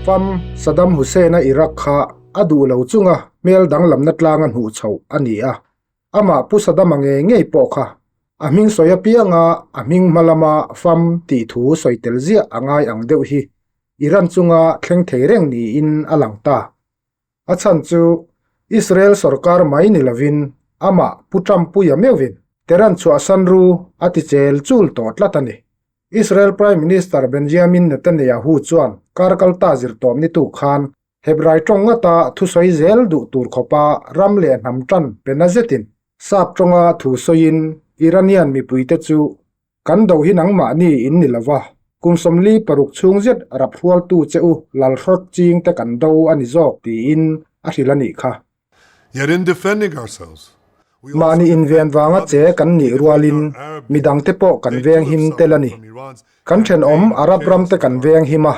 Fam Saddam Hussein-a Iraq kha a duh lo chunga hmel danglamna tlanga hnuh chhoh a ni a. Amah Pu Saddam-a ngei ngei pawh kha a hming sawi apianga a hming hma lama fam tih thu sawi tel ziah a ngai ang deuh hi Iran chunga thleng thei reng niin a lang ta. A chhan chu Israel sorkar mai ni lovin amah Pu Trump-puia meuhvin Tehran chhuahsan ru a ti chel chul tawh tlat a ni. Israel Prime Minister Benjamin Netanyahu chuan kar kalta zirtawp ni tu khan Hebrai tawng ngata thusawi zel duh tur khawpa ram leh hnam tan pe na zetin sap tawnga thu sawiin Iranian mipuite chu Kan do hi nangmahni in ni lova, kum 46 chhung zet rap hrualtu che u lalhrawt ching te kan do a ni zawk tiin a hrilh a nih kha. Yet in defending ourselves, we also Mahni defend inven vanga others. che kan nih We defend rualin our Arab midang te neighbors. pawh kan They veng too have him tel a suffered ni. from Iran's Kan thenawm campaign of Arab ram chaos te and kan violence. veng him a,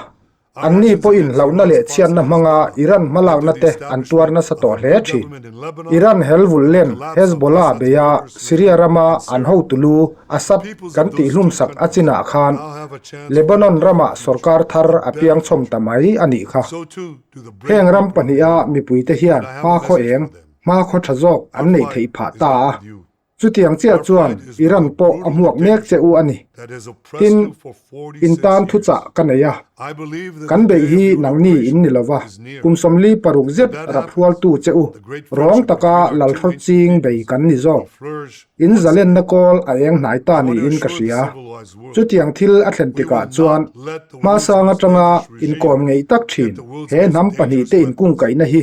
Our Anni actions pawhin against hlauhna Iran's leh chhiatna proxy hmanga Hezbollah Iran led to hmalakna the te an tuar establishment nasa of tawh a hle new thin. government in Lebanon Iran hel and vulh the len collapse of Hezbollah Assad's beia murderous Syria regime rama in an Syria. hotulu The Assad peoples kan of those tihhlum two sak a countries chinah khan now have a chance for a Lebanon rama different future, sorkar thar a a better piang chhawm ta future. mai a nih kha. So too do the brave Heng ram people of pahniha Iran. mipuite hian And I have a hmakhaw message eng, for them. hmakhaw tha zawk Our an neih fight theih phah is ta not a. with you. Chutiang chiah Our chuan fight is with Iran the pawh a brutal hmuak mek che dictatorship u a ni. that has oppressed Tin, you for in 46 tan years. thuchah ka nei a. I believe that Kan the beih day of hi your nangni in liberation ni lova, is near. kum 46 And zet when that rap happens, hrualtu che u, the great rawng friendship taka between our two lalhrawt ancient ching bei peoples kan ni zawk. will flourish In once zalenna again. kawl a eng hnai ta I want to niin ka assure the hria. civilized world Chutiang thil a thlen we tikah will chuan not let the world's hmasang most atanga dangerous regime inkawm ngeih tak get thin the world's he most hnam dangerous pahnihte weapons. inkungkaihna hi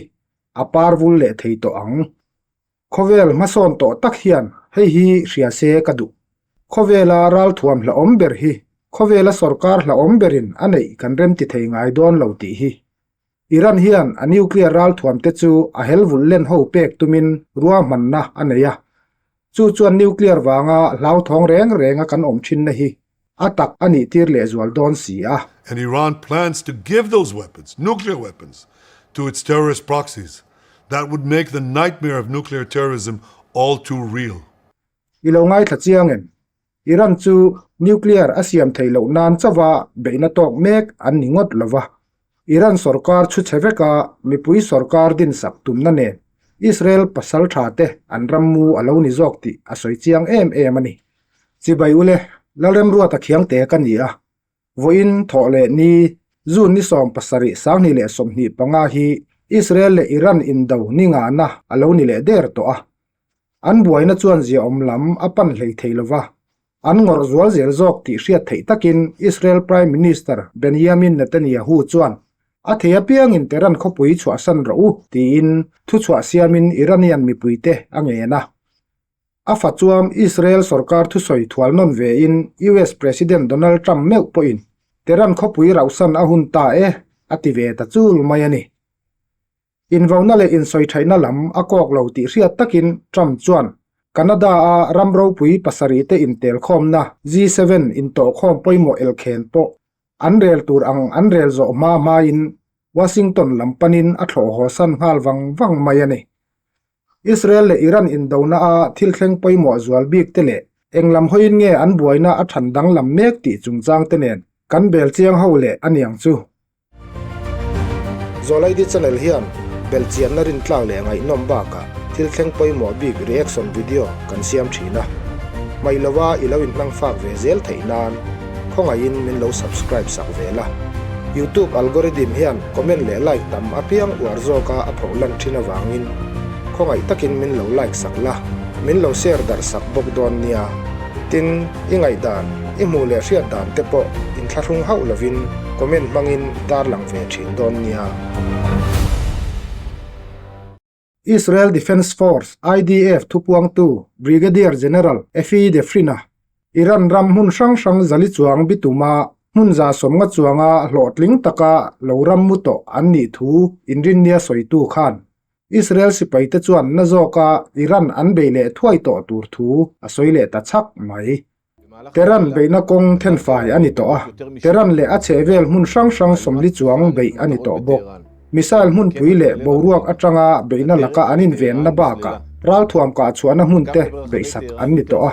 a par vul leh thei tawh ang. Khawvel hmasawn tawh tak hian hei hi hria se ka duh. Khawvela ralthuam hlauhawm ber hi khawvela sorkar hlauhawm berin a neih kan remti thei ngai dawn lo tih hi. Iran hian a nuclear ralthuam te chu a hel vulh len ho pek tumin ruahmanna a nei a. Chu chuan nuclear vanga hlauthawng reng renga kan awm thinna hi a tak a nih tir lehzual dawn si a. And Iran plans to give those weapons, nuclear weapons, to its terrorist proxies that would make the nightmare of nuclear terrorism all too real. I lo ngaithla chiang em? Iran chu nuclear a siam theih loh nan chauha beihna tawk mek an ni ngawt lo va. Iran sorkar chhu chhe veka mipui sorkar dinsak tumna nen Israel pasal tha te an rammu a lo ni zawk tih a sawi chiang em em a ni. Chibai ule, Lalremruata Khiangte ka ni a, vawiin thawh leh ni June ni 7, 2025 hi Israel leh Iran indo ni ngahna a lo ni leh der tawh a. An buaina chuan ziaawm lam a pan hlei thei lova, an ngawrh zual zel zawk tih hriat theih takin Israel Prime Minister Benjamin Netanyahu chuan a thei apiangin Tehran khawpui chhuahsan rawh u tiin thuchhuah siamin Iranian mipuite a ngen a. A fa chuam Israel sorkar thusawi thual nawn vein US President Donald Trump meuh pawhin Tehran khawpui rauhsan a hun ta e a ti ve ta chul mai a ni. Invauna leh insawi thaihna lam a kawk lo tih hriat takin Trump chuan Canada-a ram ropui pasarih te intelkhawmna G7 intawhkhawm pawimawh elkhen pawh an rel tur ang an rel zawh hma hmain Washington lam panin a thlawh haw san nghal vang vang mai a ni. Israel leh Iran indona a thil thleng pawimawh zual bik te leh eng lam hawiin nge an buaina a than danglam mek tih chungchang te nen kan bel chiang ho leh a niang chu. Zawlaidi channel hian belhchianna rintlak leh ngaihnawm bakah thil thleng pawimawh bik reaction video kan siam thin a. Hmaih lova i lo inhmang fak ve zel theih nan khawngaihin min lo subscribe sak ve la. YouTube algorithm hian comment leh like tam apiang uar zawka a phoh lan thin avangin khawngaih takin min lo like sak la, min lo share darh sak bawk dawn nia. Tin, i ngaihdan, i hmuh leh hriat dan te pawh inthlahrung hauh lovin comment hmangin darlang ve thin dawn nia. Israel Defense Force, IDF, thupuangtu Brigadier General Effie Defrin-a Iran ram hmun hrang hrang zali chuang bituma hmun 150 chuanga hlawhtling taka lo ram mu tawh an nih thu inrinnia sawitu khan Israel sipaite chuan na zawka Iran an bei leh thuai tawh tur thu a sawi leh ta chhak mai. Tehran beihna kawng thenfai a ni tawh a, Tehran leh a chhehvel hmun hrang hrang 40 chuang beih a ni tawh bawk. Missile hmunpui leh boruak atanga beihna laka an invenna bakah. Ralthuam kah chhuahna hmun te beihsak an ni tawh a.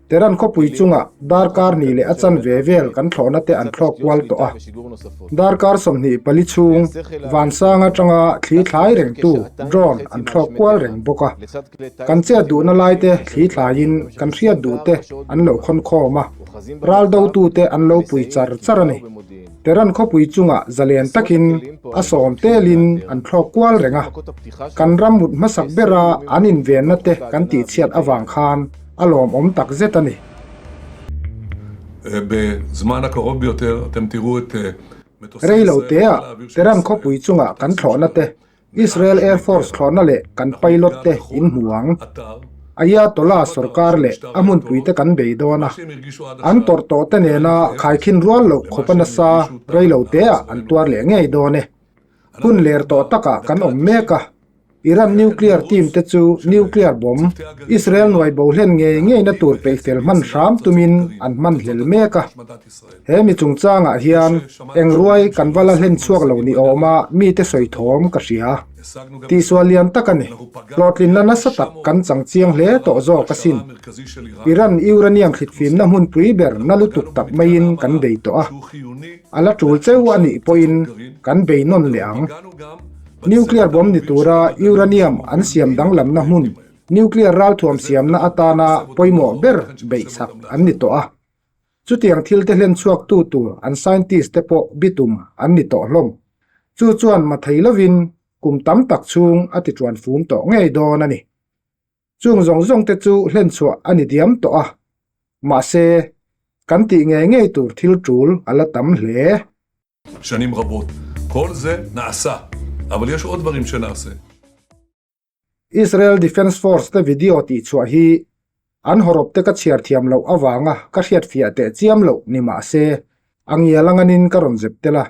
Tehran khawpui chungah darkar ni leh a chanve vel kan thlawhna te an thlawk kual tawh a. Darkar 24 chhung vansang atanga thli thlai rengtu drone an thlawk kual reng bawk a. Kan chet duhna lai te thli thlaiin kan hriat duh te an lo khawn khawm a, ral dotute an lo pui char char a ni. Tehran khawpui chungah zalen takin a sawm telin an thlawk kual reng a, kan ram mut hmasak bera an invenna te kan tihchhiat avang khan a lawmawm tak zet a ni. Rei lo teah Tehran khawpui chungah kan thlawhna te Israel Air Force thlawhna leh kan pilot te in hmu ang. Ayatollah sorkar leh a hmunpui te kan bei dawn a, an tawrh tawh te nena khaikhin rual loh khawp a nasa rei lo teah an tuar leh ngei dawn e. Hun ler tawh takah kan awm mek a, Iran nuclear team te chu nuclear bomb Israel nuai bo hlen ngei ngeina tur peihfel hman hram tumin an hman hlel mek a. He mi chungchangah hian eng ruai kan va la hlen chhuak lo ni awma mite sawi thawm ka hria. Tihsual lian tak a ni. Hlawhtlinna nasa tak kan chang chiang hle tawh zawk asin. Iran uranium thlitfimna hmunpui ber na lutuk tak maiin kan bei tawh a. A la tul cheu a nih pawhin kan bei nawn leh ang. Nuclear bomb ni tura uranium an siam danglamna hmun nuclear ralthuam siamna atana pawimawh ber beihsak an ni tawh a. Chutiang thil te hlen chhuaktu tur an scientist te pawh bitum an ni tawh hlawm. Chu chuan ma thei lovin kum tam tak chhung a ti tuan fum tawh ngei dawn a ni. Chung zawng zawng te chu hlen chhuah a ni diam tawh a, mahse kan tih ngei ngei tur thil tul a la tam hle. שנים רבות. כל זה נעשה, אבל יש עוד דברים שנעשה. Israel Defence Force te video tihchhuah hi an hawrawp te ka chhiar thiam loh avanga ka hriatfiah teh chiam loh ni mah se, a ngial a nganin ka rawn zep tel a.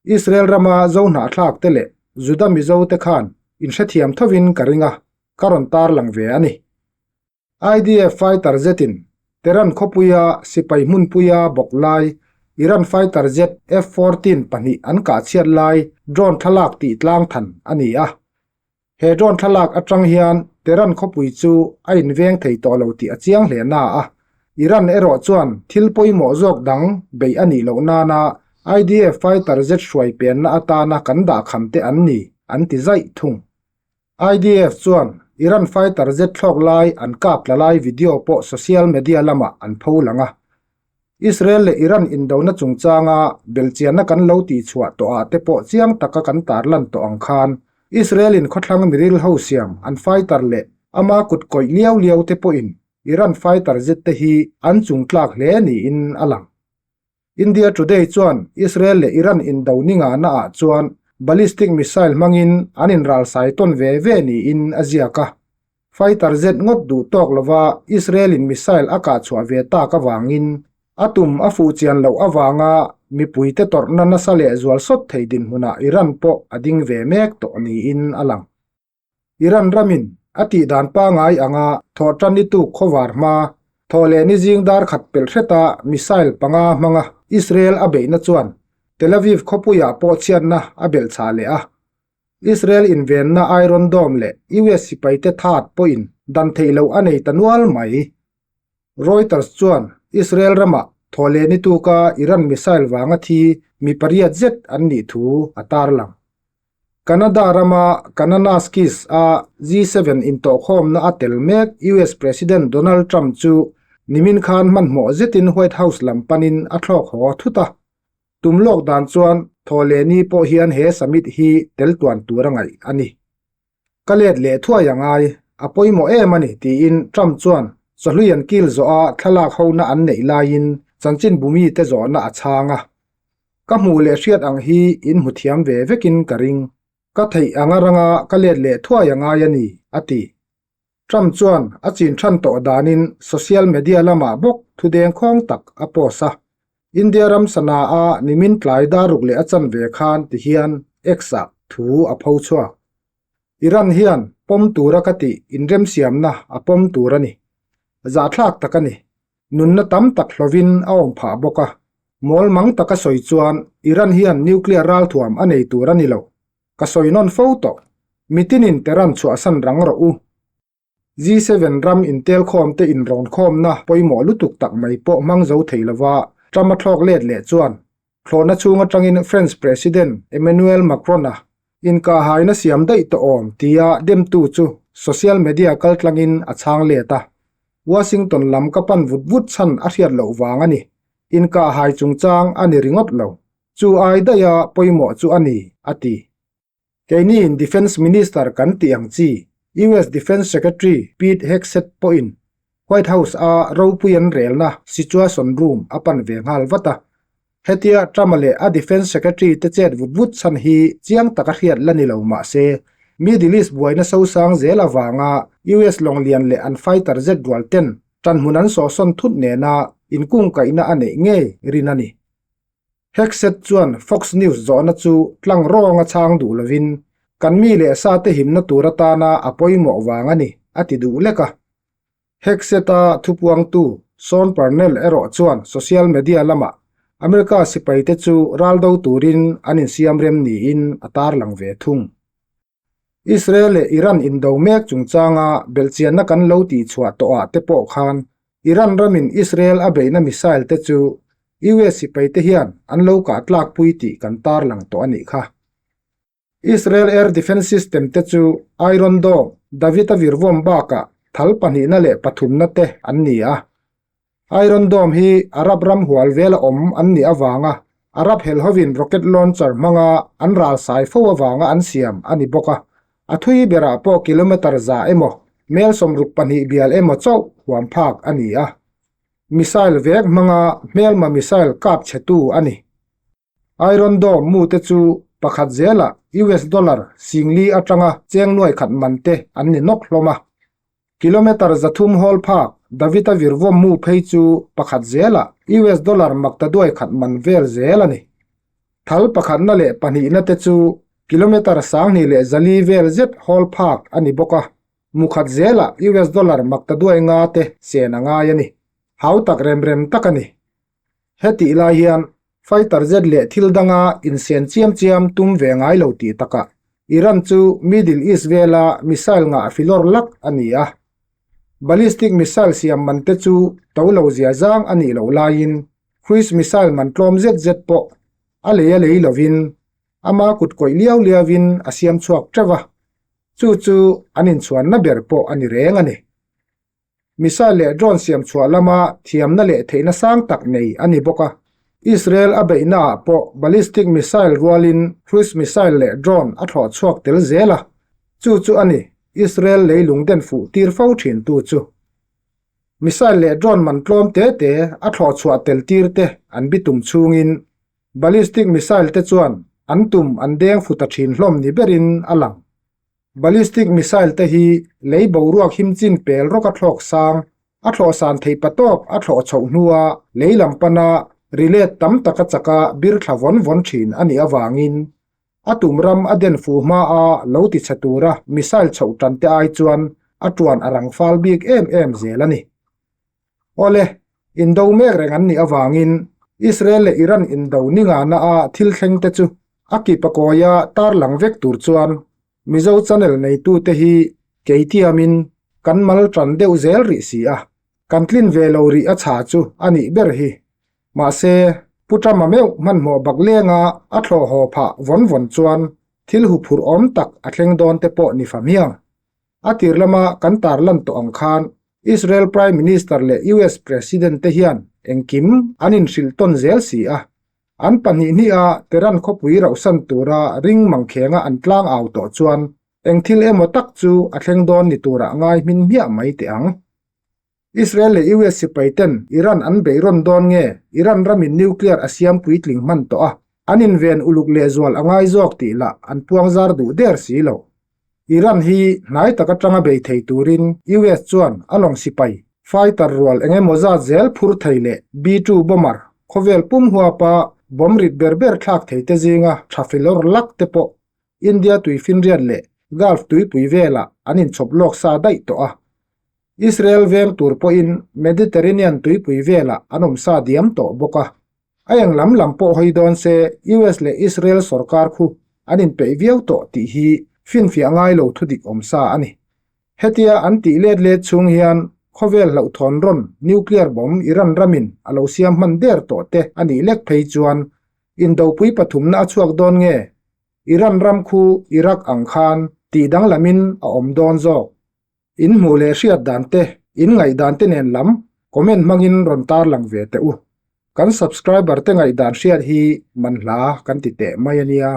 Israel rama zo hnahthlak te leh Juda Mizo te khan inhrethiam thovin ka ring a, ka rawn tarlang ve a ni. IDF fighter zetin Tehran khawpuia sipai hmunpuia bawk lai Iran fighter jet F-14 pahnih an kah chhiat lai drone thlalak tih tlang than a ni a. He drone thlalak atang hian Tehran khawpui chu a inveng thei tawh lo tih a chiang hle na a. Iran erawh chuan thil pawimawh zawk dang beih a nih loh nana IDF fighter jet hruai penna atana kan dahkham te an ni an ti zaih thung. IDF chuan Iran fighter jet thlawk lai an kap tla lai video pawh social media lamah an pho lang a. Israel leh Iran indona chungchanga belchianna kan lo tihchhuah tawhah te pawh chiang taka kan tarlan tawh ang khan Israel in khawthlang miril ho siam an fighter leh ama kut kawih liau liau te pawhin Iran fighter jet te hi an chungtlak hle niin a lang. India Today chuan Israel leh Iran indo ni ngahna ah chuan ballistic missile hmangin an inralsai tawn ve ve niin a ziak a. Fighter jet ngawt duh tawk lova Israel in missile a kah chhuah ve tak avangin a tum a fuh chian loh avanga mipuite tawrhna nasa leh zual sawt thei dinhmunah Iran pawh a ding ve mek tawh niin a lang. Iran ramin a tih dan pangai anga thawh tan ni tuk khawvar hma, thawh leh ni zing dar khat pelh hreta missile panga hmanga Israel a beihna chuan Tel Aviv khawpuiah pawh chhiatna a belh chhah leh a. Israel invenna Iron Dome leh US sipaite that pawhin dan theih loh a nei ta nual mai. Reuters chuan Israel ramah thawh leh ni tuka Iran missile vanga thi mi pariat zet an nih thu a tarlang. Canada rama Kananaskis a G7 intawhkhawmna a tel mek US President Donald Trump chu nimin khan hmanhmawh zetin White House lam panin a thlawk haw thut a. Tum lawk dan chuan Thawhlehni pawh hian he summit hi tel tuan tur a ngaih a ni. Ka let leh thuai a ngai, a pawimawh em a ni tiin Trump chuan chawhlui an kil zawha thlalak hona an neih laiin chanchinbumi te zawhna a chhang a. Ka hmuh leh hriat ang hi in hmu thiam ve vekin ka ring. Ka theih anga ranga ka let leh thuai a ngai a ni, a ti. Trump chuan a chin than tawh danin social media lamah bawk thudeng khawng tak a post a. India ram Sanaa-a nimin tlai daruk leh a chanve khan ti hian X-ah thu a pho chhuak. Iran hian pawm tura ka tih inremsiamna a pawm tur a ni. Zahthlak tak a ni. Nunna tam tak hlovin a awm phah bawk a. Mawl mang taka sawi chuan Iran hian nuclear ralthuam a nei tur a ni lo. Ka sawi nawn fo tawh. Mitinin Tehran chhuahsan rang rawh u. G7 ram intelkhawmte inrawnkhawmna pawimawh lutuk tak mai pawh hmang zo thei lova Trump a thlawk let leh chuan thlawhna chhung atangin French President Emmanuel Macron-a inkahhaina siam daih tawh awm tia demtu chu social media kaltlangin a chhang let a. Washington lam ka pan vut vut chhan a hriat loh vang a ni. Inkahhai chungchang a ni ringawt lo. Chu ai daiha pawimawh chu a ni, a ti. Keiniin Defence Minister kan tih ang chi, US Defence Secretary Pete Hegseth pawhin White House-a ropui an relna Situation Room a pan ve nghal vat a. Hetia Trump-a leh a Defence Secretary te chet vut vut chhan hi chiang taka hriat la ni lo mah se, Middle East buaina sosang zel avanga US lawng lian leh an fighter jet rual ten ṭanhmun an sawhsawn thut nena inkungkaihna a neih ngei rin a ni. Hegseth chuan Fox News zawhna chu tlang rawnga chhang duh lovin, Kan mi leh sate himna tur atana a pawimawh vang a ni, a ti duh lek a. Hegseth-a thupuangtu Sean Parnell erawh chuan social media lamah America sipaite chu raldo turin an insiamrem niin a tarlang ve thung. Israel leh Iran indo mek chungchanga belhchianna kan lo tihchhuah tawhah te pawh khan Iran ramin Israel a beihna missile te chu US sipaite hian an lo kah tlakpui tih kan tarlang tawh a nih kha. Israel air defence system te chu Iron Dome, David-a virvawm bakah thal pahnihna leh pathumna te an ni a. Iron Dome hi Arab ram hual vela awm an nih avanga Arab helhovin rocket launcher hmanga an ral sai fo avanga an siam a ni bawk a, a thui berah pawh kilometre za emaw mel 62 bial emaw chauh huam phak a ni a. Missile vek hmanga hmelma missile kap chhetu a ni. Iron Dome mu te chu pakhat zelah US dollar 4000 atanga cheng nuai khat man te an ni nawk hlawm a. Kilometre 300 hawl phak David-a virvawm mu phei chu pakhat zelah US dollar makta duai khat man vel zel a ni. Thal pakhatna leh pahnihna te chu kilometre 2400 vel zet hawl phak a ni bawk a, mu khat zelah US dollar makta duai nga te sen a ngai a ni. Hau tak rem rem tak a ni. Hetih lai hian fighter jet leh thil danga insen chiam chiam tum ve ngai lo tih takah Iran chu Middle East vela missile ngah filawr lak a ni a. Ballistic missile siam man te chu to lo zia zang a nih loh laiin cruise missile man tlawm zet zet pawh a lei a lei lovin ama kut kawih liau liauin a siam chhuak teuh a, chu chu an inchhuanna ber pawh a ni reng a ni. Missile leh drone siam chhuah lama thiamna leh theihna sang tak nei a ni bawk a. Israel a beihnaah pawh ballistic missile rualin cruise missile leh drone a thlawh chhuak tel zel a, chu chu a ni Israel leilung den fuh tir fo thintu chu. Missile leh drone man tlawm te te a thlawh chhuah tel tir te an bitum chhungin ballistic missile te chuan an tum an deng fu ta thin hlawm ni berin a lang. Ballistic missile te hi lei boruak him chin pel rawk a thlawk sang, a thlawh san theih patawp a thlawh chhoh hnua lei lam pana rilet tam taka chaka bir thla vawn vawn thin a nih avangin a tum ram a den fu hma a lo ti chhe tura missile chhoh tan te ai chuan a tuan a rang fal bik em em zel a ni. Awle, indo mek reng an nih avangin Israel leh Iran indo ni ngana a thil thleng te chu a kip a kawia tarlang vek tur chuan Mizo channel neitute hi keitiamin kan mal tan deuh zel rih si a, kan tlin ve lo rih a chha chu a nih ber hi. Mahse, Pu Trump-a meuh hmanhmawh bak lenga a thlawh haw phah vawn vawn chuan thil huphurh awm tak a thleng dawn te pawh ni fahmiang. A tir lama kan tarlan tawh ang khan Israel Prime Minister leh US President te hian engkim an inhrilh tawn zel si a. An pahnih hniha Tehran khawpui rauhsan tura ring mangkhenga an tlang au tawh chuan eng thil emaw tak chu a thleng dawn ni turah ngai hmin hmiah mai teh ang. Israel leh US sipai ten Iran an beih rawn dawn nge Iran ramin nuclear a siam puitling hman tawh a, an inven uluk lehzual a ngai zawk tih lah an puang zar duh der si lo. Iran hi hnai tak atanga bei thei turin US chuan a lawng sipai, fighter rual eng emaw zat zel phur thei leh B-2 bomber khawvel pum huapa bomb rit ber ber thlak thei te zinga tha filawr lak te pawh India tuifinriat leh Gulf tuipui velah an inchhawp lawk sa daih tawh a. Israel veng tur pawhin Mediterranean tuipui velah an awm sa diam tawh bawk a. A eng lam lam pawh hawi dawn se US leh Israel sorkar khu an inpeih viau tawh tih hi finfiah ngai lo thudik awm sa a ni. Hetia an tih let let chhung hian khawvel hlauhthawn rawn nuclear bomb Iran ramin a lo siam hman der tawh te a nih lek phei chuan indopui pathumna a chhuak dawn nge? Iran ram khu Iraq ang khan tih danglamin a awm dawn zawk. In hmuh leh hriat dan te, in ngaihdan te nen lam comment hmangin rawn tarlang ve teh u. Kan subscriber te ngaihdan hriat hi manhla kan ti teh mai a nia.